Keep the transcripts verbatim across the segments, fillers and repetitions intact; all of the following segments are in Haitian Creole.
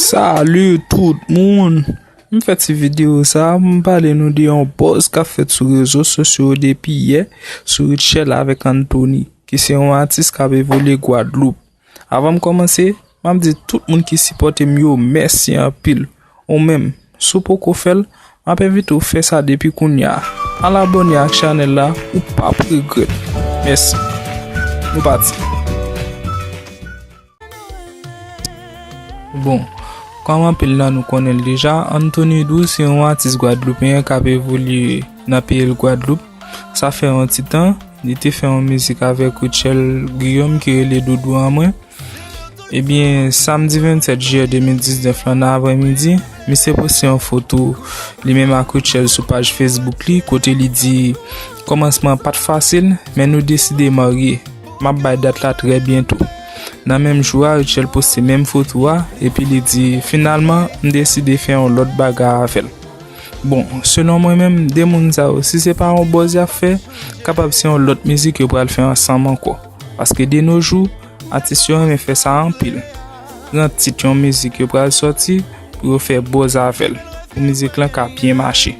Salut tout moun! M fè ti videyo sa a pou m pale nou de yon buzz k ap fèt sou rezo sosyo yo depi yè sou Rutshelle avèk Anthony, ki se yon atis k ap evolye Gwadloup. Avan m kòmanse, m ap di tout moun ki sipòte m yo mèsi anpil. Ou menm, si w poko fè l, m ap envite w fè sa depi kounye a. Al abòne ak chanèl la, ou p ap regrèt. Mèsi. Nou pati. Bon, kòm anpil nan nou konnen l deja, Anthony Doux se yon atis gwadloupeyen k ap evolye nan peyi l Gwadloup. Sa fè yon ti tan, li te fè yon mizik avèk Rutshelle Guillaume ki rele Doudou an mwen. Ebyen, samdi vennsèt jiyè de mil diznèf lan nan aprèmidi, misye poste yon foto li menm ak Rutshelle sou paj Facebook li, kote li di, kòmansman an pa t fasil, men nou deside marye. M ap bay dat la trè byento. Nan menm jou a, Rutshelle poste menm foto a, epi li di, finalman, m deside fè yon lòt bagay avè l. Bon, selon mwen menm, de moun sa yo, si se pa yon buzz y ap fè, kapab se yon lòt mizik yo pral fè ansanm ankò. Paske de nos jours, atis yo renmen fè sa anpil. Pran tit yon mizik yo pral sòti pou yo fè buzz avè l, pou mizik lan ka byen mache.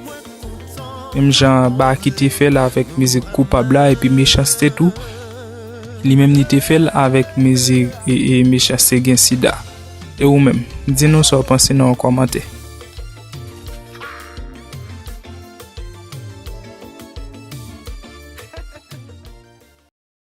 Menm jan Baky te fè l avèk mizik Koupab la epi Mechanste tou, li menm li te fè l avèk mizik e, e Mechanste gen sida. E ou menm, di nou sa w panse nan yon kòmantè.